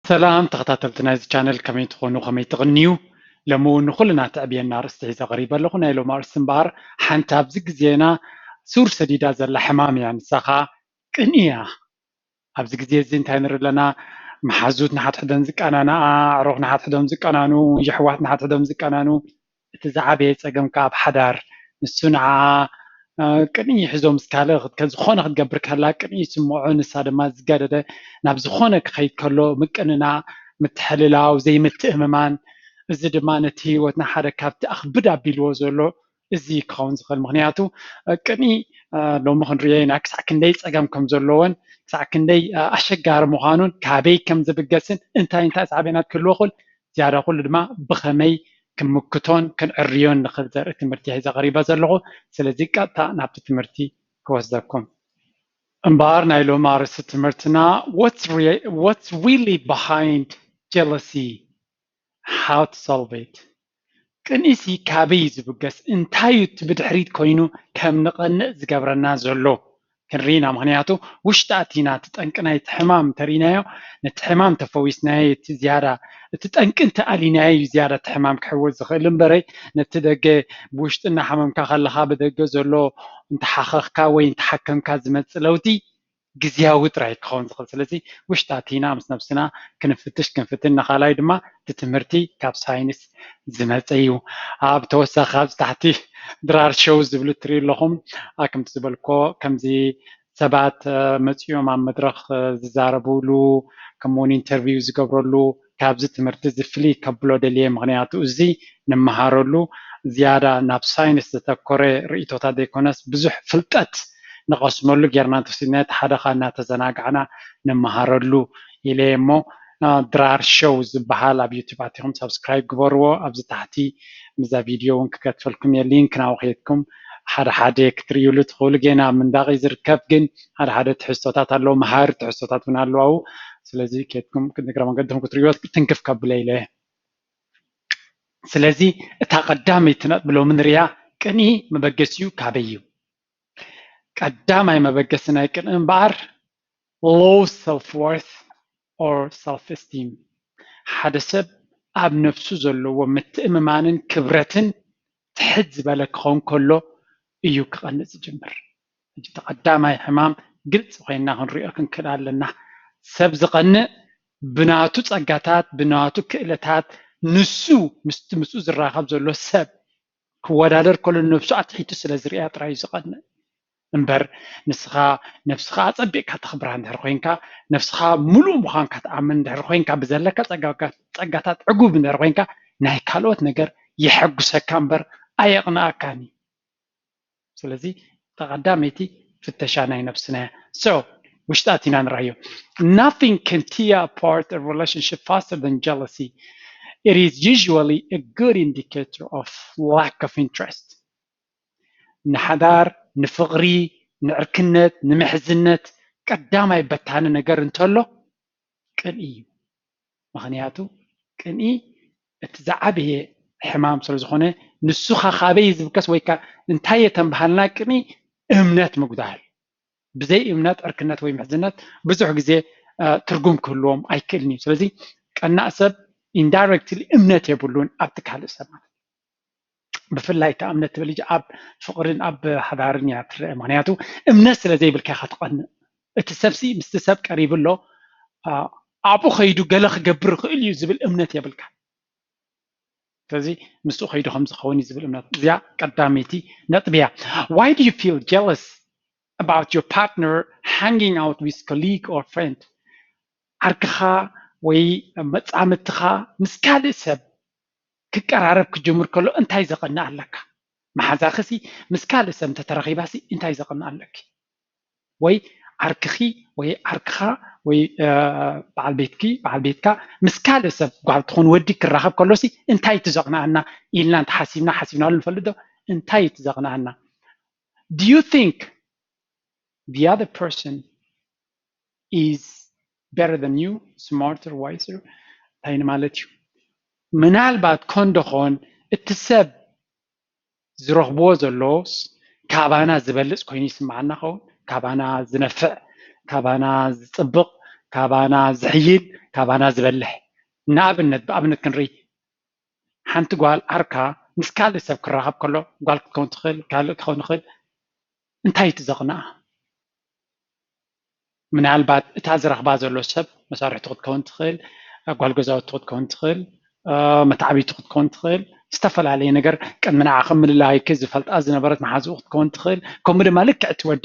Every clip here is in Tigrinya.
ሰላም ተኸታተልቲ ናይዚ ቻነል፣ ከመይ ትኾኑ፣ ከመይ ትቕንዩ? ሎሚ እውን ንኹልና ተዕብየና ኣርእስቲ ሒዘ ቀሪበ ኣለኹ። ናይ ሎሚ ኣርእስቲ እምበኣር ሓንቲ ኣብዚ ግዜና ሱር ሰዲዳ ዘላ ሕማም እያ፣ ንሳ ኸኣ ቅንኢ እያ። ኣብዚ ግዜ እዚ እንታይ ንርኢ ኣለና? መሓዙት ንሓድሕዶም ዝቀናንኣ፣ ኣዕሩኽ ንሓድሕዶም ዝቀናንኡ፣ የሕዋት ንሓድሕዶም ዝቀናንኡ፣ እቲ ዝዓበየ ጸገም ከኣ ኣብ ሓዳር፣ ንሱ ንዓኣ ቅንኢ ሒዞ ምስ ካልእ ዝኾነ ክትገብር ከላ ቅንኢ ይስምዖ፣ ንሳ ድማ ዝገደደ ናብ ዝኾነ ክኸይድ ከሎ ምቅንናእ፣ ምትሕልላው፣ ዘይምትእምማን፣ እዚ ድማ ነቲ ህይወትና ሓደ ካብቲ ኣኽብድ ኣቢልዎ ዘሎ እዚ ክኸውን ዝኽእል። ምኽንያቱ ቅንኢ ሎሚ ክንሪኦ ኢና ክሳዕ ክንደይ ጸገም ከም ዘለዎን ክሳዕ ክንደይ ኣሸጋሪ ምዃኑን ካበይ ከም ዝብገስን እንታይ እንታይ ሳዕቤናት ክህልዎ ይኽእል ዝያዳ ኩሉ ድማ ብኸመይ ክምክቶን ክንዕርዮን ንኽእል ዘርኢ ትምህርቲ ሒዘ ቀሪበ ዘለኹ። ስለዚ ቀጥታ ናብቲ ትምህርቲ ክወስደኩም። እምበኣር ናይ ሎሚ ኣርእስቲ ትምህርትና what's really behind jealousy, how to solve it። ቅንኢሲ ካበይ እዩ ዝብገስ? እንታይ እዩ እቲ ብድሕሪት ኮይኑ ከም ንቐንእ ዝገብረና ዘሎ? ክንርኢ ኢና። ምኽንያቱ ውሽጢ ኣቲና እቲ ጠንቂ ናይቲ ሕማም እንተርኢናዮ፣ ነቲ ሕማም ተፈዊስናዮ እቲ ዝያዳ፣ እቲ ጠንቂ እንተኣሊናዮ እዩ ዝያዳ እቲ ሕማም ክሕወስ ዝኽእል እምበረይ፣ ነቲ ደገ ብውሽጢ እናሓመምካ ከለኻ ብደገ ዘሎ እንተሓኸኽካ ወይ እንተሓከምካ ዝመጽእ ለውጢ ግዝያዊ ጥራይ ክኸውን ዝኽእል። ስለዚ ውሽጢ ኣቲና ምስ ነብስና ክንፍትሽ ክንፍትን፣ ንኻልኣይ ድማ እቲ ትምህርቲ ካብ ሳይንስ ዝመፀ እዩ። ኣብ ተወሳኺ ኣብዚ ታሕቲ ድራር ሾው ዝብሉ ትሪኡ ኣለኹም። ከምቲ ዝበልኮ ከምዚ ሰባት መፂኦም ኣብ መድረኽ ዝዛረብሉ ከምኡውን ኢንተርቪው ዝገብረሉ ካብዚ ትምህርቲ እዚ ፍልይ ከብሎ ደልየ። ምኽንያቱ እዚ ንመሃረሉ ዝያዳ ናብ ሳይንስ ዘተኮረ ርእቶታት ዘይኮነስ ብዙሕ ፍልጠት ንቐስመሉ ጌርና እንተወሲድና እቲ ሓደኻ እናተዘናጋዕና ንመሃረሉ ኢለ እሞ ድራር ሾው ዝበሃል ኣብ ዩቱብ ኣቲኹም ሳብስክራይብ ግበርዎ። ኣብዚ ታሕቲ ምዛ ቪድዮ እውን ክከትፈልኩም እየ። ሊንክ ናብኡ ከይድኩም ሓደ ሓደ ክትርእዩሉ ትኽእሉ። ጌና ኣብ ምንዳቕ እዩ ዝርከብ፣ ግን ሓደ ሓደ ትሕዝቶታት ኣለዎ፣ መሃሪ ትሕዝቶታት እውን ኣለዎ ኣብኡ። ስለዚ ከይድኩም ንግረ መንገድኹም ክትርእይዎ ትንክፍ ከብለ ኢለ እየ። ስለዚ እታ ቀዳመይቲ ነጥቢ ሎሚ ንሪኣ ቅንኢ መበገሲኡ ካበይ እዩ? ቀዳማይ መበገሲ ናይ ቅንኢ እምበኣር low self worth or self esteem፣ ሓደ ሰብ ኣብ ነብሱ ዘለዎ ምትእምማንን ክብረትን ትሕት ዝበለ ክኸውን ከሎ እዩ ክቐንእ ዝጅምር። ሕጂ እቲ ቀዳማይ ሕማም ግልፂ ኮይንና ክንሪኦ ክንክእል ኣለና። ሰብ ዝቐንእ ብናቱ ጸጋታት፣ ብናቱ ክእለታት፣ ንሱ ምስቲ ምስኡ ዝራኸብ ዘሎ ሰብ ክወዳደር ከሎ ንነብሱ ኣትሒቱ ስለ ዝሪኣ ጥራይ እዩ ዝቐንእ። እምበር ንስኻ ነብስኻ ኣጸቢቕካ ተኽብራ እንድሕር ኮይንካ፣ ነብስኻ ምሉእ ምዃንካ ትኣምን እንድሕር ኮይንካ፣ ብዘለካ ጸጋታት ዕጉብ እንድሕር ኮይንካ፣ ናይ ካልኦት ነገር የሐጉሰካ እምበር ኣየቕንኣካን እዩ። ስለዚ ተቐዳመይቲ ፍተሻ ናይ ነብስና እያ። So ውሽጣት ኢና ንራዮ። Nothing can tear apart a relationship faster than jealousy. It is usually a good indicator of lack of interest. ንሓዳር፣ ንፍቕሪ፣ ንዕርክነት፣ ንምሕዝነት ቀዳማይ በታኒ ነገር እንተሎ ቅንኢ እዩ። ምኽንያቱ ቅንኢ እቲ ዝዓበየ ሕማም ስለ ዝኾነ ንሱኻ ካበይ ዝብከስ ወይ ከዓ እንታይ እየ ተንበሃልና ቅንኢ እምነት ምጉዳል። ብዘይ እምነት ዕርክነት ወይ ምሕዝነት ብዙሕ ግዜ ትርጉም ክህልዎም ኣይክእልን እዩ። ስለዚ ቀናእ ሰብ indirectly እምነት የብሉን ኣብቲ ካልእ ሰብ ማለት ብፍላይ እታ እምነት ትብል ኣብ ፍቕርን ኣብ ሓዳርን እያ ትረአ። ምክንያቱ እምነት ስለ ዘይብልካ ኢኻ ትቐንእ። እቲ ሰብሲ ምስቲ ሰብ ቀሪቡ ኣሎ ኣብኡ ከይዱ ገለ ክገብር ይኽእል እዩ ዝብል እምነት የብልካ። ስለዚ ምስኡ ከይዱ ከም ዝኸውን እዩ ዝብል እምነት እዚኣ ቀዳመይቲ ነጥቢ እያ። Why do you feel jealous about your partner hanging out with colleague or friend? ዓርክኻ ወይ መጻምድትኻ ምስ ካልእ ሰብ ክቀራረብ ክጅምር ከሎ እንታይ ዘቐንእ ኣለካ? መሓዛኽሲ ምስ ካልእ ሰብ እንተተረኺባሲ እንታይ ዘቐንእ ኣለኪ? ወይ ዓርክኺ ወይ ዓርክኻ ወይ በዓል ቤትኪ በዓል ቤትካ ምስ ካልእ ሰብ ጓል ትኹን ወዲ ክራኸብ ከሎሲ እንታይ እቲ ዘቕንኣና ኢልና እንተሓሲብና ሓሲብናሉ ንፈልጥ ዶ? እንታይ እቲ ዘቕንኣና? Do you think the other person is better than you, smarter, wiser? እንታይ ንማለት እዩ? ምናልባት ኮን ዶ ኾን እቲ ሰብ ዝረኽብዎ ዘለዎስ ካባና ዝበልፅ ኮይኑ ይስምዓና ኸውን? ካባና ዝነፍዕ፣ ካባና ዝፅብቕ፣ ካባና ዝሕይል፣ ካባና ዝበልሕ። ንኣብነት፣ ብኣብነት ክንርኢ፣ ሓንቲ ጓል ዓርካ ምስ ካልእ ሰብ ክራኸብ ከሎ፣ ጓል ክትከውን ትኽእል፣ ካልእ ክኸውን ይኽእል፣ እንታይ እዩ እቲ ዘቕንኣ? ምናልባት እታ ዝረኽባ ዘሎ ሰብ መሳርሕቱ ክትከውን ትኽእል፣ ጓል ገዛውቲ ክትከውን ትኽእል፣ መተዓቢቱ ክትከውን ትኽእል፣ ዝተፈላለየ ነገር ቅድሚ ንዓ ከም ምልላይኪ ዝፈልጣ ዝነበረት መሓዝኡ ክትከውን ትኽእል። ከምኡ ድማ ልክዕ እቲ ወዲ፣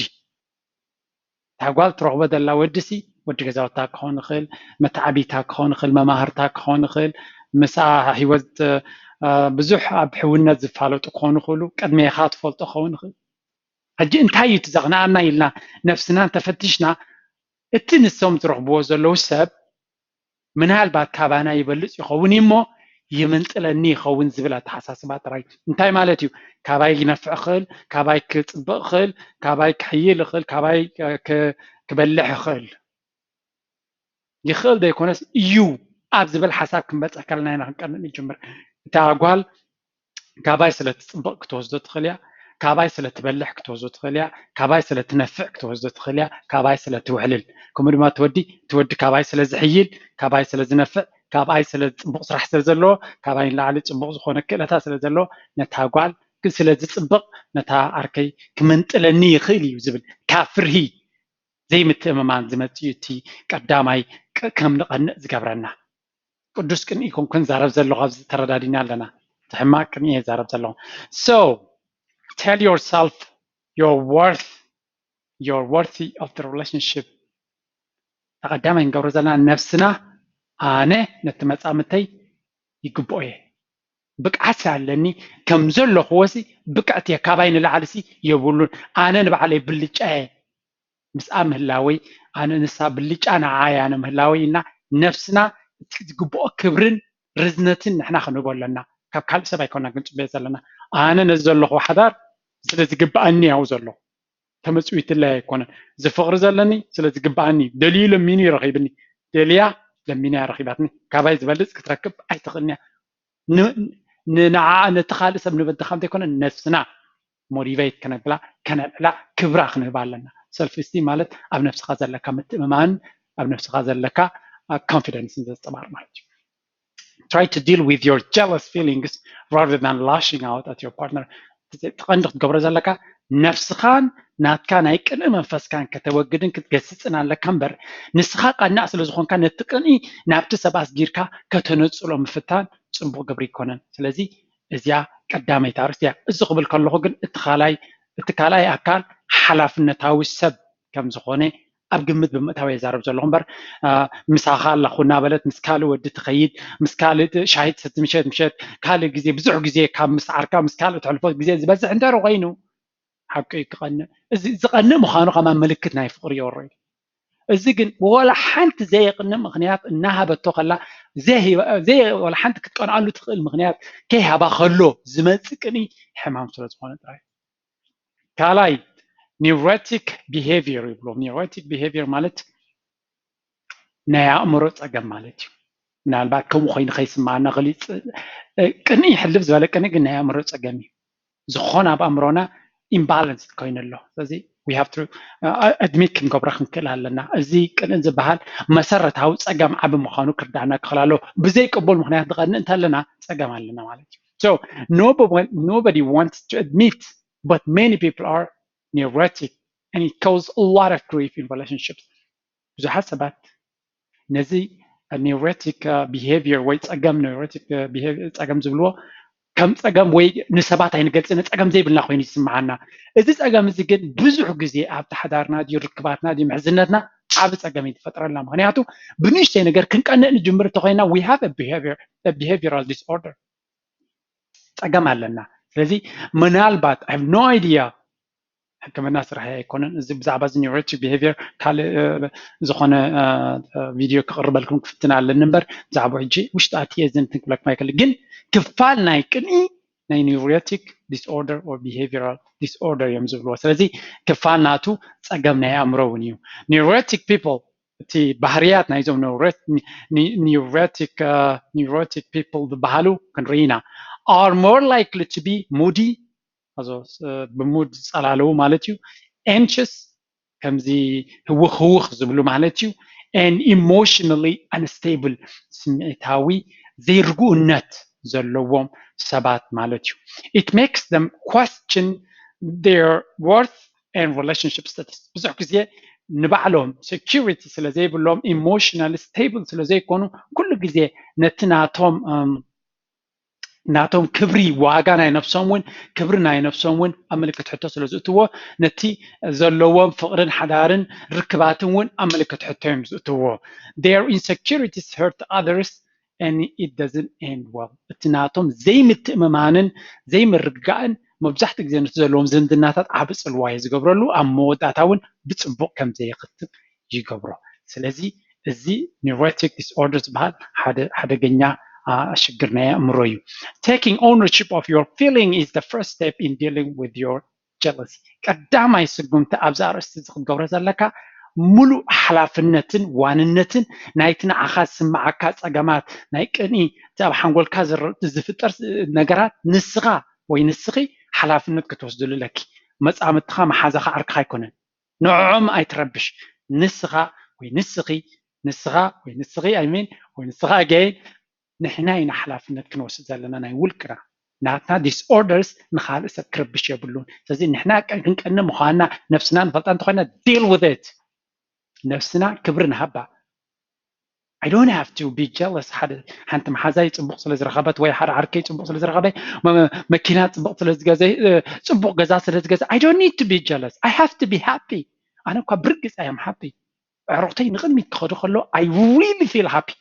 እታ ጓል ትረኽቦ ዘላ ወዲ ሲ ወዲ ገዛውታ ክኸውን ይኽእል፣ መተዓቢታ ክኸውን ይኽእል፣ መማህርታ ክኸውን ይኽእል፣ ምስኣ ህይወት ብዙሕ ኣብ ሕውነት ዝፋለጡ ክኾኑ ይኽእሉ፣ ቅድሜኻ ትፈልጦ ክኸውን ይኽእል። ሕጂ እንታይ እዩ እቲ ዘቕንኣና ኢልና ነፍስና እንተፈቲሽና፣ እቲ ንሶም ዝረኽብዎ ዘለዉ ሰብ ምናልባት ካባና ይበልፅ ይኸውን እሞ ይምንጥለኒ ይኸውን ዝብል ኣተሓሳስባ ጥራይ። እንታይ ማለት እዩ? ካባይ ይነፍዕ ይኽእል፣ ካባይ ክፅብቕ ይኽእል፣ ካባይ ክሕይል ይኽእል፣ ካባይ ክበልሕ ይኽእል። ይኽእል ዘይኮነስ እዩ ኣብ ዝብል ሓሳብ ክንበፅሕ ከለና ኢና ክንቀንእ ንጅምር። እታ ጓል ካባይ ስለ ትፅብቕ ክትወስዶ ትኽእል እያ፣ ካባይ ስለ ትበልሕ ክትወስዶ ትኽእል እያ፣ ካባይ ስለ ትነፍዕ ክትወስዶ ትኽእል እያ፣ ካባይ ስለ ትውሕልል። ከምኡ ድማ ትወዲ ትወዲ ካባይ ስለ ዝሕይል፣ ካባይ ስለ ዝነፍዕ፣ ካባይ ስለ ፅቡቕ ስራሕ ስለ ዘለዎ፣ ካባይ ንላዕሊ ፅቡቕ ዝኾነ ክእለታ ስለ ዘለዎ፣ ነታ ጓል ግን ስለ ዝፅብቕ ነታ ዓርከይ ክምንጥለኒ ይኽእል እዩ ዝብል ካብ ፍርሂ ዘይምትእምማን ዝመፅእ እዩ እቲ ቀዳማይ ከም ንቐንእ ዝገብረና። ቅዱስ ቅንኢ ኮንኩ ንዛረብ ዘለኹ ኣብዚ ተረዳዲና ኣለና። እቲ ሕማቅ ቅንኢ እየ ዛረብ ዘለኹ። So tell yourself you're worth you're worthy of the relationship። ተቐዳማይ ንገብሮ ዘለና ነብስና ኣነ ነቲ መጻምተይ ይግብኦ እየ ብቅዓት ኣለኒ ከም ዘለኹዎ ሲ ብቅዕቲ እየ ካባይ ንላዕሊ ሲ የብሉን ኣነ ንባዕለይ ብልጫ እየ ምስኣ ምህላወይ ኣነ ንሳ ብልጫ ንዓይ ኣነ ምህላወይ ኢልና ነብስና እቲ ዝግብኦ ክብርን ርዝነትን ንሕና ክንህቦ ኣለና ካብ ካልእ ሰብ ኣይኮና ክንፅበዮ ዘለና ኣነ ነዚ ዘለኹ ሓዳር ስለ ዝግብኣኒ ያው ዘሎ ተመፅዊትለይ ኣይኮነን እዚ ፍቅሪ ዘለኒ ስለ ዝግብኣኒ ደልዩ ለሚኑ ይረኺብኒ ደልያ ለሚና ረኺባትኒ ካባይ ዝበልፅ ክትረክብ ኣይትኽእልንያ ንዓ ነቲ ካልእ ሰብ ንበድኻ እንተይኮነ ነብስና ሞቲቬት ከነብላ ከነልዕላ ክብራ ክንህባ ኣለና ሰልፍ ስቲም ማለት ኣብ ነብስኻ ዘለካ ምትእምማን ኣብ ነብስኻ ዘለካ ኮንፊደንስን ዘንፀባርቕ ማለት እዩ try to deal with your jealous feelings rather than lashing out at your partner ትቐንዲ ክትገብሮ ዘለካ ነብስኻን ናትካ ናይ ቅንኢ መንፈስካን ከተወግድን ክትገስፅን ኣለካ እምበር ንስኻ ቀናእ ስለ ዝኾንካ ነቲ ቅንኢ ናብቲ ሰብ ኣስጊርካ ከተነፅሎ ምፍታን ፅቡቅ ግብሪ ይኮነን ስለዚ እዚኣ ቀዳመይቲ ኣርእስቲ እያ እዚ ክብል ከለኹ ግን እቲ ካልኣይ እቲ ካልኣይ ኣካል ሓላፍነታዊ ሰብ ከም ዝኾነ ኣብ ግምት ብምእታው የዛረብ ዘለኹ እምበር ምሳኻ ኣለኹ እናበለት ምስ ካልእ ወዲ ትኸይድ ምስ ካልእ ሻሂ ትሰቲ ምሸት ምሸት ካልእ ግዜ ብዙሕ ግዜ ካብ ምስ ዓርካ ምስ ካልእ ተሕልፎ ግዜ ዝበዝሕ እንተ ኮይኑ ሓቂ ክቐንእ እዚ ዝቐንእ ምዃኑ ከማ ምልክት ናይ ፍቕሪ የወሮ እዩ እዚ ግን ወላ ሓንቲ ዘየቕንእ ምኽንያት እናሃበቶ ከላ ወላ ሓንቲ ክትቀንኣሉ ትኽእል ምኽንያት ከይሃባ ከሎ ዝመፅእ ቅኒ ሕማም ስለ ዝኾነ ጥራይ ካልኣይ neurotic behavior ይብሎ neurotic behavior ማለት ናይ ኣእምሮ ፀገም ማለት እዩ ምናልባት ከምኡ ኮይኑ ከይስማዓና ክሊፅ ቅንኢ ሕልፍ ዝበለ ቅንኢ ግን ናይ ኣእምሮ ፀገም እዩ ዝኾነ ኣብ ኣእምሮና ኢምባላንስ ኮይኑ ኣሎ ስለዚ we have to admit ክንገብሮ ክንክእል ኣለና እዚ ቅንኢ ዝበሃል መሰረታዊ ፀገም ዓቢ ምዃኑ ክርዳእና ክኽእል ኣለዎ ብዘይ ቅቡል ምክንያት ንቐንእ እንተለና ፀገም ኣለና ማለት እዩ so nobody, nobody wants to admit but many people are neurotic and it causes a lot of grief in relationships ብዙሓት ሰባት ነዚ neurotic behavior ወይ ፀገም neurotic ፀገም ዝብልዎ ከም ፀገም ወይ ንሰባት ኣይንገልፅ ንፀገም ዘይብልና ኮይኑ ይስምዓና እዚ ፀገም እዚ ግን ብዙሕ ግዜ ኣብቲ ሓዳርና ድዩ ርክባትና ድዩ ምሕዝነትና ዓብ ፀገም እዩ ዝፈጥረልና ምክንያቱ ብንእሽተይ ነገር ክንቀንእ ንጅምር እንተኮይና we have behavioral disorder ፀገም ኣለና ስለዚ ምናልባት I have no idea ሕክምና ስራሕ ኣይኮነን እዚ ብዛዕባ እዚ neurotic behavior ካልእ ዝኾነ ቪድዮ ክቕርበልኩም ክፍትን ኣለኒ እምበር ብዛዕባ ሕጂ ውሽጢ ኣትየ እዚ እንትን ክብለኩም ኣይክእል ግን ክፋል ናይ ቅንኢ ናይ neurotic disorder or behavioral disorder እዮም ዝብልዎ ስለዚ ክፋል ናቱ ፀገም ናይ ኣእምሮ እውን እዩ neurotic people እቲ ባህርያት ናይዞም neurotic neurotic people ዝበሃሉ ክንርኢ ኢና are more likely to be moody ብሙድ ዝፀላለዉ ማለት እዩ anxious ከምዚ ህውኽ ህውኽ ዝብሉ ማለት እዩ and emotionally unstable, ስምዒታዊ ዘይርግኡነት ዘለዎም ሰባት ማለት እዩ። It makes them question their worth and relationship status. ብዙሕ ግዜ ንባዕሎም security ስለ ዘይብሎም፣ emotionally stable ስለ ዘይኮኑ፣ ኩሉ ግዜ ነቲ ናቶም ናቶም ክብሪ፣ ዋጋ ናይ ነፍሶም እውን፣ ክብሪ ናይ ነፍሶም እውን ኣብ ምልክት ሕቶ ስለ ዝእትዎ፣ ነቲ ዘለዎም ፍቕርን ሓዳርን ርክባትን እውን ኣብ ምልክት ሕቶ እዮም ዝእትዎ። Their insecurities hurt others and it doesn't end well. እቲ ናቶም ዘይምትእምማንን ዘይምርግጋእን መብዛሕትኡ ግዜ ነቲ ዘለዎም ዝምድናታት ዓቢ ጽልዋ እዩ ዝገብረሉ፣ ኣብ መወዳእታ እውን ብጽቡቕ ከም ዘይኽትም ይገብሮ። ስለዚ እዚ neurotic disorder ዝበሃል ሓደ ሓደገኛ ሽግር ናይ ኣእምሮ እዩ። Taking ownership of your feeling is the first step in dealing with your jealousy. ቀዳማይ ስጉምቲ ኣብዚ ኣርእስቲ እዚ ክትገብሮ ዘለካ፣ ሙሉእ ሓላፍነትን ዋንነትን ናይቲ ንዓኻ ዝስምዓካ ጸገማት፣ ናይ ቅንኢ፣ እቲ ኣብ ሓንጎልካ ዝፍጠር ነገራት ንስኻ ወይ ንስኺ ሓላፍነት ክትወስድሉ ኣለኪ። መጻምድትኻ፣ መሓዛኻ፣ ዓርክኻ ኣይኮነን። ንዕኦም ኣይትረብሽ። ንስኻ ወይ ንስኺ ንስኻ ወይ ንስኺ I mean ወይ ንስኻ again ንሕና ኢና ሓላፍነት ክንወስድ ዘለና ናይ ውልቅና። ናትና disorders ንኻልእ ሰብ ክርብሽ የብሉን። ስለዚ ንሕና ክንቀኒ ምዃንና ነብስና ንፈልጣ እንተኾይና deal with it። ነብስና ክብሪ ንሃባ። I don't have to be jealous። ሓደ ሓንቲ መሓዛይ ጽቡቕ ስለ ዝረኸበት ወይ ሓደ ዓርከይ ጽቡቕ ስለ ዝረኸበ፣ መኪና ጽቡቕ ስለ ዝገዘ፣ ጽቡቕ ገዛ ስለ ዝገዘ I don't need to be jealous. I have to be happy. ኣነ እኳ ብርግጽ I am happy። ኣዕሩኽተይ ንቕድሚት ክኸዱ ከሎ I really feel happy።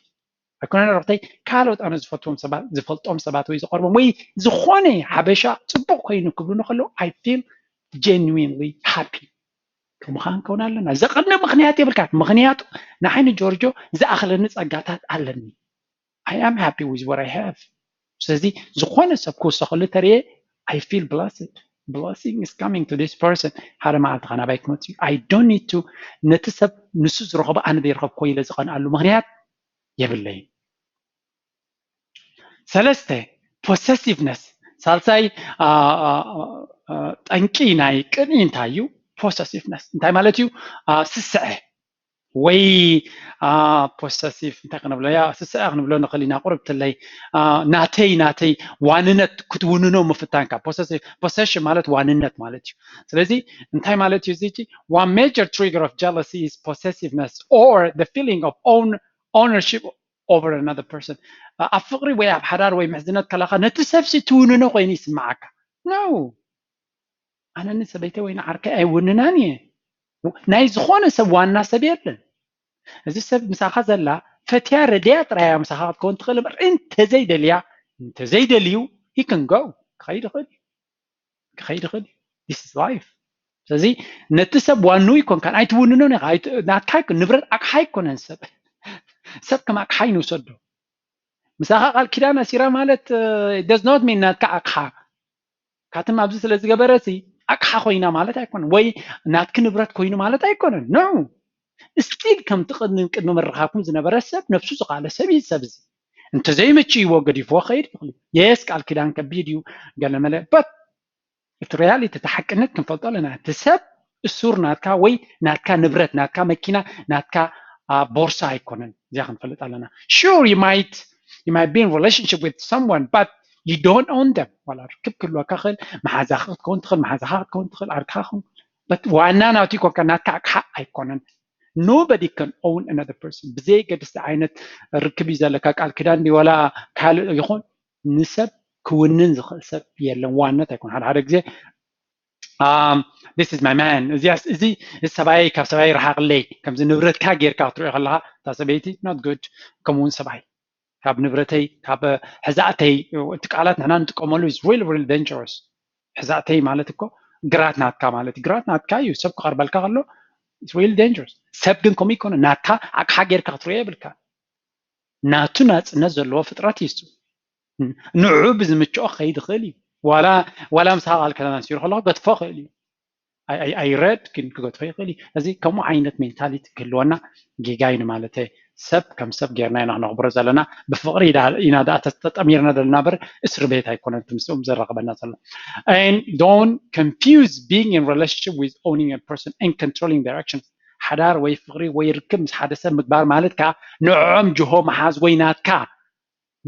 ኣይኮነን ኣዕሩኽተይ፣ ካልኦት ኣነ ዝፈትዎም ሰባት፣ ዝፈልጦም ሰባት ወይ ዝቐርቦም ወይ ዝኾነ ሓበሻ ጽቡቕ ኮይኑ ክብሉኒ ከሎ I feel genuinely happy። ከምኡ ከዓ ክንከውን ኣለና። ዘቐንእ ምኽንያት የብልካ። ምኽንያቱ ንዓይ ንጆርጆ ዝኣኽለኒ ጸጋታት ኣለኒ። I am happy with what I have። ስለዚ ዝኾነ ሰብ ክውሰኸሉ ተርእየ I feel blessed. Blessing is coming to this person. ሓደ መዓልቲ ከዓ ናባይ ክመጽእ እዩ። I don't need to ነቲ ሰብ ንሱ ዝረኸቦ ኣነ ዘይረኸብኩ ኢለ ዝቐንኣሉ ምኽንያት የብለይን። ሰለስተ፣ possessiveness። ሳልሳይ ጠንቂ ናይ ቅንኢ እንታይ እዩ? Possessiveness እንታይ ማለት እዩ? ስስዐ ወይ possessive እንታይ ክንብሎ ያ ስስዐ ክንብሎ ንኽእል ኢና። ቁርብትለይ ናተይ ናተይ ዋንነት ክትውንኖ ምፍታንካ። Possession ማለት ዋንነት ማለት እዩ። ስለዚ እንታይ ማለት እዩ እዚ? One major trigger of jealousy is possessiveness or the feeling of own ownership over another person። ኣብ ፍቕሪ ወይ ኣብ ሓዳር ወይ ምሕዝነት ከለኻ ነቲ ሰብሲ ትውንኖ ኮይኑ ይስምዓካ። No፣ ኣነ ንሰበይተይ ወይ ንዓርከይ ኣይውንናን እየ። ናይ ዝኾነ ሰብ ዋና ሰብ የለን። እዚ ሰብ ምሳኻ ዘላ ፈትያ ረድያ ጥራያ ምሳኻ ክትከውን ትኽእል እምበር እንተዘይደልያ እንተዘይደልዩ he can go ክኸይድ ይኽእል እዩ። ክኸይድ ይኽእል እዩ። This is life። ስለዚ ነቲ ሰብ ዋንኡ ኣይኮንካን ኣይትውንኖን ኢኻ። ናትካ ንብረት ኣቕሓ ኣይኮነን ሰብ። ሰብ ከም ኣቕሓ ኣይንውሰዶ። ምሳኻ ቃል ኪዳን ኣሲራ ማለት does not mean ናትካ ኣቕሓ ካትም ኣብዚ ስለ ዝገበረሲ ኣቕሓ ኮይና ማለት ኣይኮነን ወይ ናትኪ ንብረት ኮይኑ ማለት ኣይኮነን። No፣ still ከምቲ ቅድሚ ቅድሚ ምርኻብኩም ዝነበረ ሰብ ነብሱ ዝቃለ ሰብ እዩ። ሰብ እዚ እንተዘይምችእዎ ገዲፍዎ ከይድ ይኽእል። Yes ቃል ኪዳን ከቢድ እዩ ገለመለ but እቲ reality እቲ ሓቅነት ክንፈልጦ ኣለና። እቲ ሰብ እሱር ናትካ ወይ ናትካ ንብረት ናትካ መኪና ናትካ ቦርሳ ኣይኮነን። እዚኣ ክንፈልጥ ኣለና። Sure you might you might be in relationship with someone but you don't own them። ዋላ ርክብ ክህልወካ ክእል መሓዛኻ ክትከውን ትኽእል መሓዛኻ ክትከውን ትኽእል ዓርክኻ ክኸውን but ዋና ናቱ ይኮንካ ናትካ ኣቕሓ ኣይኮነን። Nobody can own another person። ብዘይ ገድስቲ ዓይነት ርክብ እዩ ዘለካ ቃል ኪዳን ድዩ ዋላ ካልእ ይኹን ንሰብ ክውንን ዝኽእል ሰብ የለን። ዋነት ኣይኮን ሓደ ሓደ ግዜ this is my man እዚ እዚ ሰብኣይ ካብ ሰብኣይ ረሓቕለይ ከምዚ ንብረትካ ጌርካ ክትሪኦ ከለኻ እታ ሰበይቲ not good። ከምኡ እውን ሰብኣይ ካብ ንብረተይ ካብ ሕዛእተይ እቲ ቃላት ንሕና ንጥቀመሉ is really really dangerous። ሕዛእተይ ማለት እኮ ግራት ናትካ ማለት እዩ። ግራት ናትካ እዩ ሰብ ክቐርበልካ ከሎ it's really dangerous። ሰብ ግን ከምኡ ይኮነ ናትካ ኣቕሓ ጌርካ ክትሪኦ የብልካ። ናቱ ናፅነት ዘለዎ ፍጥረት እዩ እሱ። ንዑ ብዝምችኦ ክኸይድ ይኽእል እዩ። ዋላ ዋላ ምሳኻ ቃል ኪዳን ኣሲሩ ከለኹ ገድፎ ይኽእል እዩ። ኣይረድ ግን ክገድፎ ይኽእል እዩ። እዚ ከምኡ ዓይነት mentality ክህልወና ጌጋ እዩ ማለት ሰብ ከም ሰብ ጌርና ኢና ክነኽብሮ ዘለና። ብፍቕሪ ኢና ደኣ ተጠሚርና ዘለና በር እስሪ ቤት ኣይኮነን እቲ ምስኦም ዘራኽበና ዘሎ። And don't confuse being in relationship with owning a person and controlling their actions። ሓዳር ወይ ፍቕሪ ወይ ርክብ ምስ ሓደ ሰብ ምግባር ማለት ከኣ ንዕኦም ጅሆ ምሓዝ ወይ ናትካ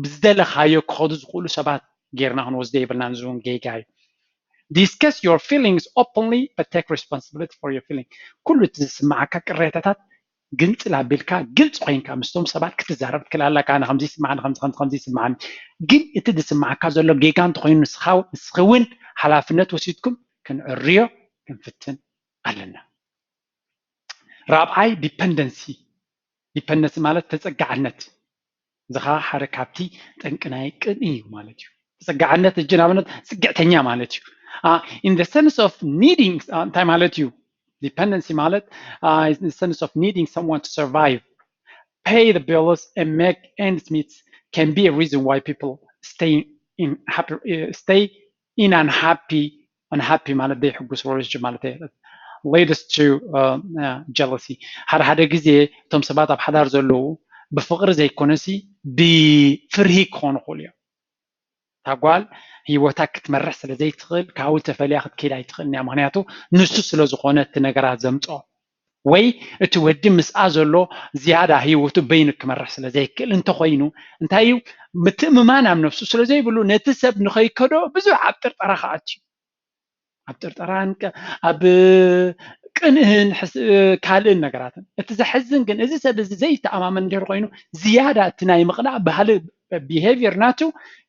ብዝደለኻዮ ክኸዱ ዝኽእሉ ሰባት ጌርና ክንወስዶ የብልናን። እዚ እውን ጌጋ እዩ። Discuss your feelings openly but take responsibility for your feeling። ኩሉ እቲ ዝስማዓካ ቅሬታታት ግንጽል ኣቢልካ ግልጽ ኮይንካ ምስቶም ሰባት ክትዛረብ ትክእል ኣለካ። ኣነ ከምዚ ይስማዓኒ ከምዚ ከምዚ ከምዚ ይስማዓኒ። ግን እቲ ዝስማዓካ ዘሎ ጌጋ እንተኮይኑ ንስኻ ንስኺ እውን ሓላፍነት ወሲድኩም ክንዕርዮ ክንፍትን ኣለና። ራብዓይ ዲፐንደንሲ። ዲፐንደንሲ ማለት ተጸጋዕነት። እዚ ኸዓ ሓደ ካብቲ ጠንቂ ናይ ቅንኢ እዩ ማለት እዩ። ተጸጋዕነት እጂ ንኣብነት ጽግዕተኛ ማለት እዩ። In the sense of needing እንታይ ማለት እዩ? Dependency ማለት in the sense of needing someone to survive, pay the bills and make ends meet can be a reason why people stay in happy stay in unhappy unhappy ማለት ዘይሕጉስ relationship ማለት እዩ። Leads to jealousy። ሓደ ሓደ ግዜ እቶም ሰባት ኣብ ሓዳር ዘለዉ ብፍቕሪ ዘይኮነሲ ብፍርሂ ክኾኑ ይኽእሉ እዮም። እታ ጓል ህይወታ ክትመርሕ ስለ ዘይትኽእል ካብኡ ተፈልያ ክትከይድ ኣይትኽእልን እያ። ምኽንያቱ ንሱ ስለ ዝኾነ እቲ ነገራት ዘምፅኦ ወይ እቲ ወዲ ምስኣ ዘሎ ዝያዳ ህይወቱ በይኑ ክመርሕ ስለ ዘይክእል እንተኾይኑ እንታይ እዩ ምትእምማን ኣብ ነፍሱ ስለ ዘይብሉ ነቲ ሰብ ንኸይከዶ ብዙሕ ኣብ ጥርጠራ ክኣቱ እዩ። ኣብ ጥርጠራን ኣብ ቅንእን ካልእን ነገራትን። እቲ ዘሕዝን ግን እዚ ሰብ እዚ ዘይተኣማመን እንድሕር ኮይኑ ዝያዳ እቲ ናይ ምቕናእ ባህሊ behaviour ናቱ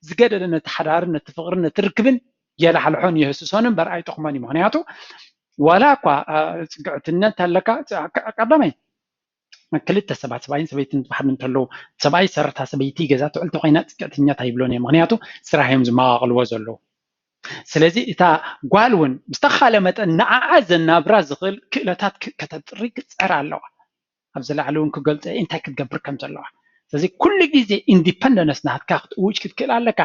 ዝገደደ ነቲ ሓዳርን ነቲ ፍቕርን ነቲ ርክብን የላሕልሖን የህስሶን እምበር ኣይጠቕሞን እዩ። ምኽንያቱ ዋላ እኳ ፅግዕትነት ኣለካ ቀዳማይ ክልተ ሰባት ሰብኣይን ሰበይትን ዝበሃል እንተለዉ ሰብኣይ ሰረታ ሰበይቲ ገዛ ትዕልቲ ኮይና ፅግዕትኛ ኣይብሎን እዮም። ምኽንያቱ ስራሕ እዮም ዝመቓቕልዎ ዘለዉ። ስለዚ እታ ጓል እውን ብዝተኻለ መጠን ንዓዓ ዘናብራ ዝኽእል ክእለታት ከተጥሪ ክፅዕር ኣለዋ። ኣብዚ ላዕሊ እውን ክገልፀ እንታይ ክትገብር ከም ዘለዋ። ስለዚ ኩሉ ግዜ ኢንዲፐንደንስ ናትካ ክትእውጅ ክትክእል ኣለካ።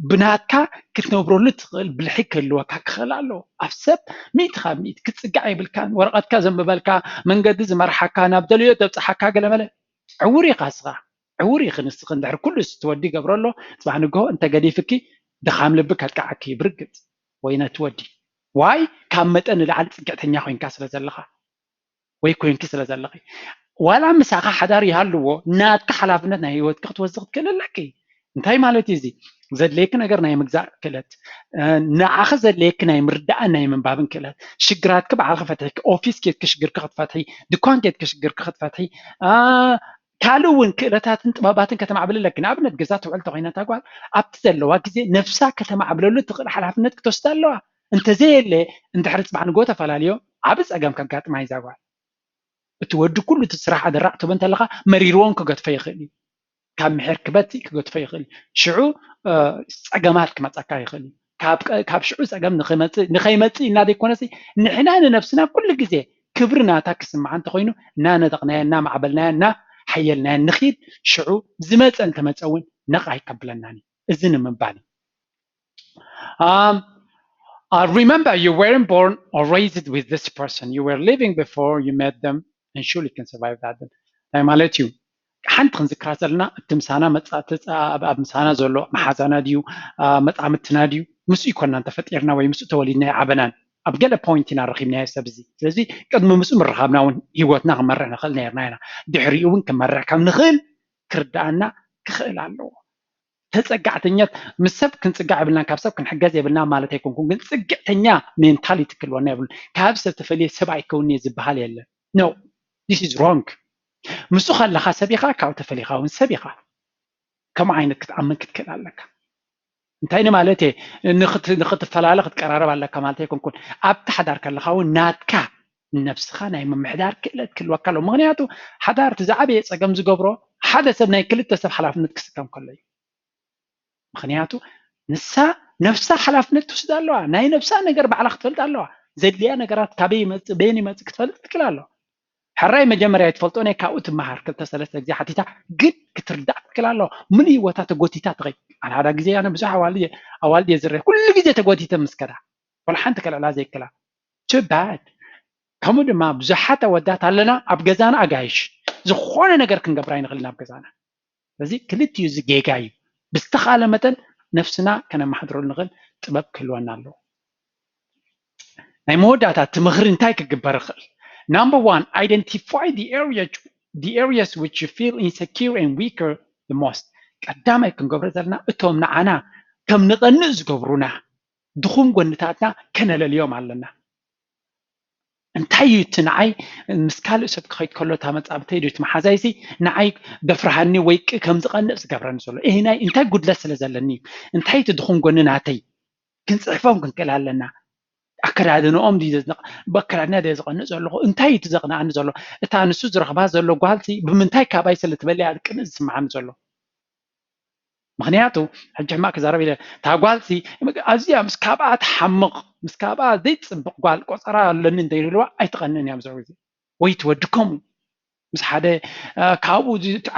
ብናትካ ክትነብረሉ ትኽእል ብልሒ ክህልወካ ክኽእል ኣለዎ። ኣብ ሰብ ሚእቲ ካብ ሚእቲ ክትፅጋዕ የብልካን። ወረቐትካ ዘንብበልካ፣ መንገዲ ዝመርሓካ፣ ናብ ደልዮ ዘብፅሓካ ገለመለ ዕውር ኢኻ እስኻ። ዕውር ኢኺ ንስኺ። እንድሕር ኩሉ እቲ ወዲ ይገብሮ ኣሎ፣ ፅባሕ ንግሆ እንተገዲፍኪ ድኻም ልቢ ከጥቅዓኪ እዩ ብርግፅ። ወይ ነቲ ወዲ ዋይ ካብ መጠን ንላዕሊ ፅግዕተኛ ኮይንካ ስለ ዘለኻ ወይ ኮይንኪ ስለ ዘለኺ ዋላ ምሳኻ ሓዳር ይሃልዎ ናትካ ሓላፍነት ናይ ህይወትኪ ክትወስዲ ክትክእል ኣለኪ። እንታይ ማለት እዩ እዚ? ዘድልየኪ ነገር ናይ ምግዛእ ክእለት፣ ንዓኺ ዘድልየኪ ናይ ምርዳእን ናይ ምንባብን ክእለት፣ ሽግራትኪ ባዕልኺ ፈትሕኪ፣ ኦፊስ ኬድኪ ሽግርኪ ክትፈትሒ፣ ድኳን ኬድኪ ሽግርኪ ክትፈትሒ፣ ካልእ እውን ክእለታትን ጥበባትን ከተማዕብሊ ኣለኪ። ንኣብነት ገዛ ትውዕል ተኮይና እታ ጓል ኣብቲ ዘለዋ ግዜ ነብሳ ከተማዕብለሉ ትኽእል ሓላፍነት ክትወስድ ኣለዋ። እንተዘየለ እንድሕሪ ፅባሕ ንግሆ ተፈላለዮም ዓቢ ፀገም ከጋጥማ እዩ እዛ ጓል። እቲ ወዲ ኩሉ እቲ ስራሕ ኣደራዕ ትህቦ እንተለኻ መሪርዎን ክገድፎ ይኽእል እዩ። ካብ ምሒር ክበቲ ክገድፎ ይኽእል እዩ። ሽዑ ፀገማት ክመፀካ ይኽእል እዩ። ካብ ሽዑ ፀገም ንኸይመፅእ ኢልና ዘይኮነሲ ንሕና ንነብስና ኩሉ ግዜ ክብሪ ናታ ክስምዓ እንተኾይኑ እናነጠቕናያ እናማዕበልናያ እናሓየልናያ ንኺድ። ሽዑ ዝመፀ እንተመፀ እውን ነቕ ኣይከብለናን እዩ። እዚ ንምባል እዩ። Um, uh, remember, you weren't born or raised with this person. You were living before you met them and surely can survive that. እንታይ ማለት እዩ? ሓንቲ ክንዝክራ ዘለና እቲ ምሳና መፃእቲ ኣብ ምሳና ዘሎ መሓዛና ድዩ መፃምትና ድዩ ምስኡ ይኮንና እንተፈጢርና ወይ ምስኡ ተወሊድና ይዓበናን ኣብ ገለ ፖይንት ኢና ረኪብናዮ ሰብ እዚ። ስለዚ ቅድሚ ምስኡ ምርኻብና እውን ህይወትና ክንመርሕ ንኽእል ነርና ኢና። ድሕሪኡ እውን ክንመርሕ ከም ንኽእል ክርዳኣና ክኽእል ኣለዎ። ተፀጋዕተኛት ምስ ሰብ ክንፅጋዕ የብልናን ካብ ሰብ ክንሕገዝ የብልናን ማለት ኣይኮንኩን፣ ግን ፅግዕተኛ ሜንታሊቲ ክህልወና የብሉን። ካብ ሰብ ተፈልየ ሰብ ኣይከውን እየ ዝበሃል የለን። No, this is wrong። ምስኡ ከለኻ ሰብ ኢኻ፣ ካብኡ ተፈሊኻ እውን ሰብ ኢኻ። ከምኡ ዓይነት ክትኣምን ክትክእል ኣለካ። እንታይ ንማለት እየ? ንኽትፈላለ ክትቀራረብ ኣለካ ማለት ኣይኮንኩን። ኣብቲ ሓዳር ከለኻ እውን ናትካ ነብስኻ ናይ ምምሕዳር ክእለት ክህልወካ ኣለዎ። ምኽንያቱ ሓዳር እቲ ዝዓበየ ፀገም ዝገብሮ ሓደ ሰብ ናይ ክልተ ሰብ ሓላፍነት ክስከም ከሎ እዩ። ምኽንያቱ ንሳ ነብሳ ሓላፍነት ትወስድ ኣለዋ። ናይ ነብሳ ነገር ባዕላ ክትፈልጥ ኣለዋ። ዘድልያ ነገራት ካበይ ይመፅእ በየን ይመፅእ ክትፈልጥ ትክእል ኣለዋ። ሕራይ መጀመርያ ኣይትፈልጦ ናይ ካብኡ ትመሃር ክልተ ሰለስተ ግዜ ሓቲታ ግን ክትርዳእ ትክእል ኣለዋ። ምሉእ ህይወታ ተጎቲታ ትኸይድ። ኣነ ሓደ ግዜ ኣነ ብዙሕ ኣዋልድ ኣዋልድ እየ ዝረአ ኩሉ ግዜ ተጎቲተ ምስ ከዳ ወላ ሓንቲ ከልዕላ ዘይክላ። Too bad። ከምኡ ድማ ብዙሓት ኣወዳት ኣለና ኣብ ገዛና ኣጋይሽ ዝኾነ ነገር ክንገብር ኣይንኽእልን ኣብ ገዛና። ስለዚ ክልቲኡ እዚ ጌጋ እዩ። ብዝተኻለ መጠን ነፍስና ከነማሕድረሉ ንኽእል ጥበብ ክህልወና ኣለዎ። ናይ መወዳእታ እቲ ምኽሪ እንታይ ክግበር ይኽእል? Number one, identify the areas the areas which you feel insecure and weaker the most. ቀዳማይ ክንገብሮ ዘለና እቶም ንዓና ከም ንቐንእ ዝገብሩና ድኹም ጎንታትና ከነለልዮም ኣለና። እንታይ እዩ እቲ ንዓይ ምስ ካልእ ሰብ ክኸይድ ከሎ እታ መጻብተይ ዶ እቲ መሓዛይሲ ንዓይ ደፍርሃኒ ወይ ከም ዝቐንእ ዝገብረኒ ዘሎ? ይሄ ናይ እንታይ ጉድለት ስለ ዘለኒ እዩ? እንታይ እቲ ድኹም ጎኒ ናተይ ክንጽሕፎም ክንክእል ኣለና። ኣከዳድንኦም ብኣከዳድና ደ ዝቐንእ ዘለኹ እንታይ እዩ ዘቕንኣኒ ዘሎ? እታ ንሱ ዝረኽባ ዘሎ ጓልሲ ብምንታይ ካባይ ስለ ትበልያ ቅንእ ዝስምዓኒ ዘሎ? ምክንያቱ ሕጂ ሕማቅ ክዛረብ ኢለ እታ ጓልሲ ኣዝያ ምስ ካብኣ ትሓምቕ ምስ ካብኣ ዘይትፅብቕ ጓል ቆፀራ ኣለኒ እንተይልዋ ኣይትቐንን እያ። ምዘ ወይ ትወድከሙ ምስ ሓደ ካብኡ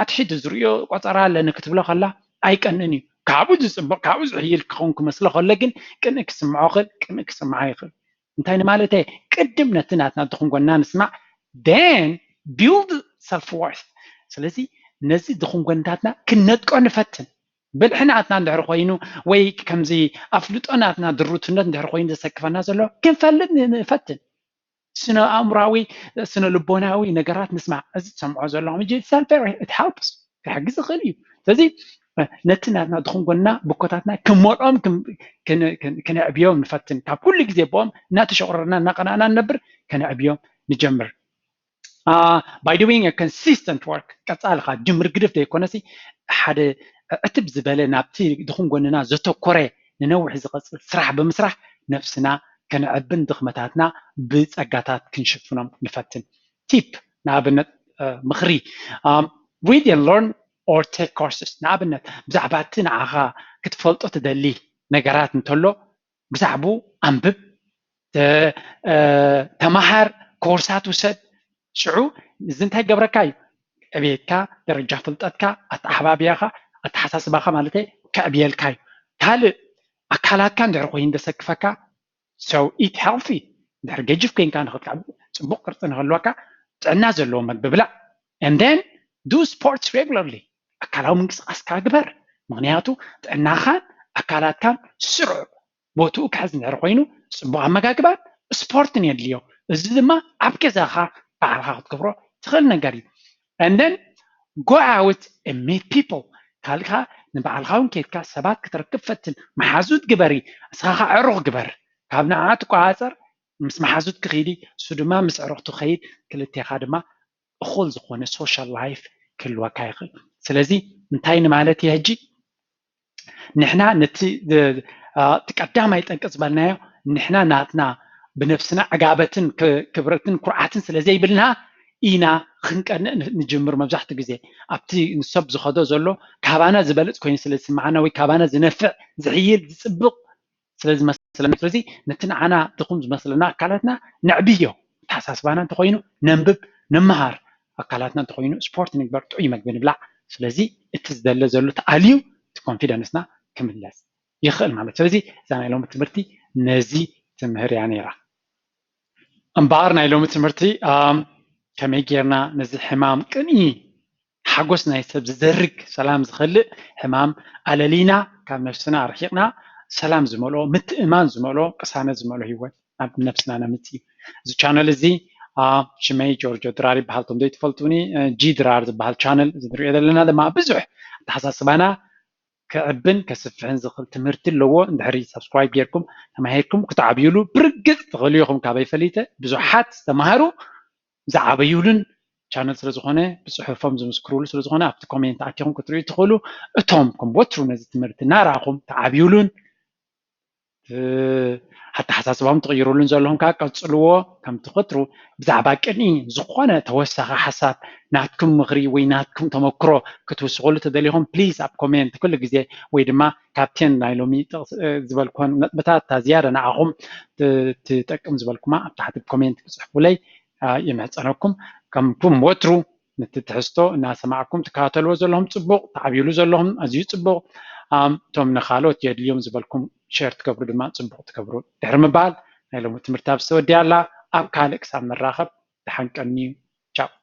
ኣትሒት ዝሪኦ ቆፀራ ኣለኒ ክትብሎ ከላ ኣይቀንን እዩ። ካብኡ ዝፅብቕ ካብኡ ዝሕይል ክኸውን ክመስሎ ከሎ ግን ቅንእ ክስምዖ ክእል ቅንእ ክስምዓ ይኽእል። እንታይ ንማለተይ ቅድም ነቲ ናትና ድኹም ጎና ንስማዕ then build self worth። ስለዚ ነዚ ድኹም ጎንታትና ክንነጥቆ ንፈትን። ብልሒ ናትና እንድሕር ኮይኑ ወይ ከምዚ ኣፍልጦ ናትና ድሩትነት እንድሕር ኮይኑ ዘሰክፈና ዘሎ ክንፈልጥ ንፈትን። ስነ ኣእምራዊ ስነ ልቦናዊ ነገራት ንስማዕ። እዚ ትሰምዖ ዘለኹም ሕጂ self worth it helps ክሕግዝ ይኽእል እዩ። ስለዚ ነቲ ናትና ድኹም ጎንና ብኮታትና ክመልኦም ክነዕብዮም ንፈትን። ካብ ኩሉ ግዜ ብኦም እናተሸቑረርና እናቐናእና ንነብር ከነዕብዮም ንጀምር። By doing consistent work ቀፃልኻ ጅምር ግድፍ ዘይኮነሲ ሓደ ዕትብ ዝበለ ናብቲ ድኹም ጎንና ዘተኮረ ንነዊሕ ዝቐፅል ስራሕ ብምስራሕ ነብስና ከነዕብን ድኽመታትና ብፀጋታት ክንሽፍኖም ንፈትን። ቲፕ ንኣብነት ምኽሪ read and learn or take courses ንኣብነት ብዛዕባ እቲ ንዓኻ ክትፈልጦ ትደሊ ነገራት እንተሎ ብዛዕቡ ኣንብብ፣ ተመሃር፣ ኮርሳት ውሰድ። ሽዑ እዚ እንታይ ገብረካ እዩ? ዕብየትካ፣ ደረጃ ፍልጠትካ፣ ኣተዓባብያኻ፣ ኣተሓሳስባኻ ማለት ከዕብየልካ እዩ። ካልእ ኣካላትካ እንድሕር ኮይኑ ዘሰክፈካ so eat healthy እንድሕር ገጅፍ ኮይንካ ንክትካ ፅቡቅ ቅርፂ ንክህልወካ ጥዕና ዘለዎ መግቢ ብላዕ። And then do sports regularly ኣካላዊ ምንቅስቃስካ ግበር። ምክንያቱ ጥዕናኻን ኣካላትካን ስሩዕ ቦትኡ ክሕዝ እንድሕር ኮይኑ ፅቡቅ ኣመጋግባን ስፖርትን የድልዮ። እዚ ድማ ኣብ ገዛኻ ባዕልካ ክትገብሮ ትኽእል ነገር እዩ። And then go out and meet people ካልካ ንባዕልካ እውን ኬድካ ሰባት ክትረክብ ፈትን። መሓዙት ግበሪ። እስኻ ከዓ ዕሩኽ ግበር። ካብ ንዓ ትቆፃፀር ምስ መሓዙት ክኸይዲ እሱ ድማ ምስ ዕሩኽቱ ክኸይድ ክልቴኻ ድማ እኹል ዝኾነ social life ክህልወካ ይኽእል። ስለዚ እንታይ ንማለት እየ ሕጂ ንሕና ነቲ እቲ ቀዳማይ ጠንቂ ዝበልናዮ ንሕና ናትና ብነብስና ዕጋበትን ክብረትን ኩርዓትን ስለ ዘይብልና ኢና ክንቀንእ ንጅምር። መብዛሕትኡ ግዜ ኣብቲ ንሰብ ዝኸዶ ዘሎ ካባና ዝበልፅ ኮይኑ ስለ ዝስምዓና ወይ ካባና ዝነፍዕ ዝሕይል ዝፅብቕ ስለ ዝመስለና ስለዚ ነቲ ንዓና ድኹም ዝመስለና ኣካላትና ነዕብዮ። ኣተሓሳስባና እንተኮይኑ ነንብብ፣ ንመሃር፣ ኣካላትና እንተኮይኑ ስፖርት ንግበር፣ ጥዑይ መግቢ ንብላዕ። ስለዚ እቲ ዝደለ ዘሎ ተኣልዩ እቲ ኮንፊደንስና ክምለስ ይኽእል ማለት። ስለዚ እዛ ናይ ሎሚ ትምህርቲ ነዚ ትምህር እያ ነይራ። እምበኣር ናይ ሎሚ ትምህርቲ ከመይ ጌርና ነዚ ሕማም ቅንኢ ሓጎስ ናይ ሰብ ዝዘርግ ሰላም ዝኸልእ ሕማም ኣለሊና ካብ ነፍስና ኣርሒቕና ሰላም ዝመልኦ ምትእማን ዝመልኦ ቅሳነት ዝመልኦ ህይወት ናብ ነፍስና ነምፅእ እዩ። እዚ ቻነል እዚ ሽመይ ጆርጆ ድራር ይበሃል። ቶም ዘይትፈልጡኒ ጂ ድራር ዝበሃል ቻነል እዚ ንሪኦ ዘለና ድማ ብዙሕ ኣተሓሳስባና ክዕብን ከስፍሕን ዝኽእል ትምህርቲ ኣለዎ። እንድሕሪ ሳብስክራይብ ጌርኩም ተማሂርኩም ክትዓብዩሉ ብርግፅ ትኽእሉ ኢኹም። ካበይ ፈሊተ ብዙሓት ዝተማሃሩ ዝዓበዩሉን ቻነል ስለ ዝኾነ ብፅሑፎም ዝምስክሩሉ ስለ ዝኾነ ኣብቲ ኮሜንት ኣቲኹም ክትርእዩ ትኽእሉ። እቶም ከም ወትሩ ነዚ ትምህርቲ እናረኣኹም ተዓብዩሉን ኣተሓሳስባኹም ትቕይሩሉን ዘለኹም ከዓ ቀፅልዎ። ከምቲ ወትሩ ብዛዕባ ቅንኢ ዝኾነ ተወሳኺ ሓሳብ ናትኩም ምኽሪ ወይ ናትኩም ተመክሮ ክትውስኹሉ ተደሊኹም ፕሊዝ ኣብ ኮሜንት ኩሉ ግዜ ወይ ድማ ካብተን ናይ ሎሚ ዝበልኩን ነጥብታት እታ ዝያዳ ንዓኹም ትጠቅም ዝበልኩማ ኣብ ታሕቲ ኮሜንት ክፅሕፉለይ ይምሕፀነኩም። ከምኩም ወትሩ ነቲ ትሕዝቶ እናሰማዕኩም ትከታተልዎ ዘለኹም ፅቡቕ፣ ተዓብዩሉ ዘለኹም ኣዝዩ ፅቡቕ። እቶም ንኻልኦት የድልዮም ዝበልኩም ሸር ትገብሩ ድማ ፅቡቕ ትገብሩ። ድሕሪ ምባል ናይ ሎሚ ትምህርቲ ኣብዚ ተወዲኣ ኣላ። ኣብ ካልእ ክሳብ ንራኸብ ደሓን ቀንዩ። ቻው።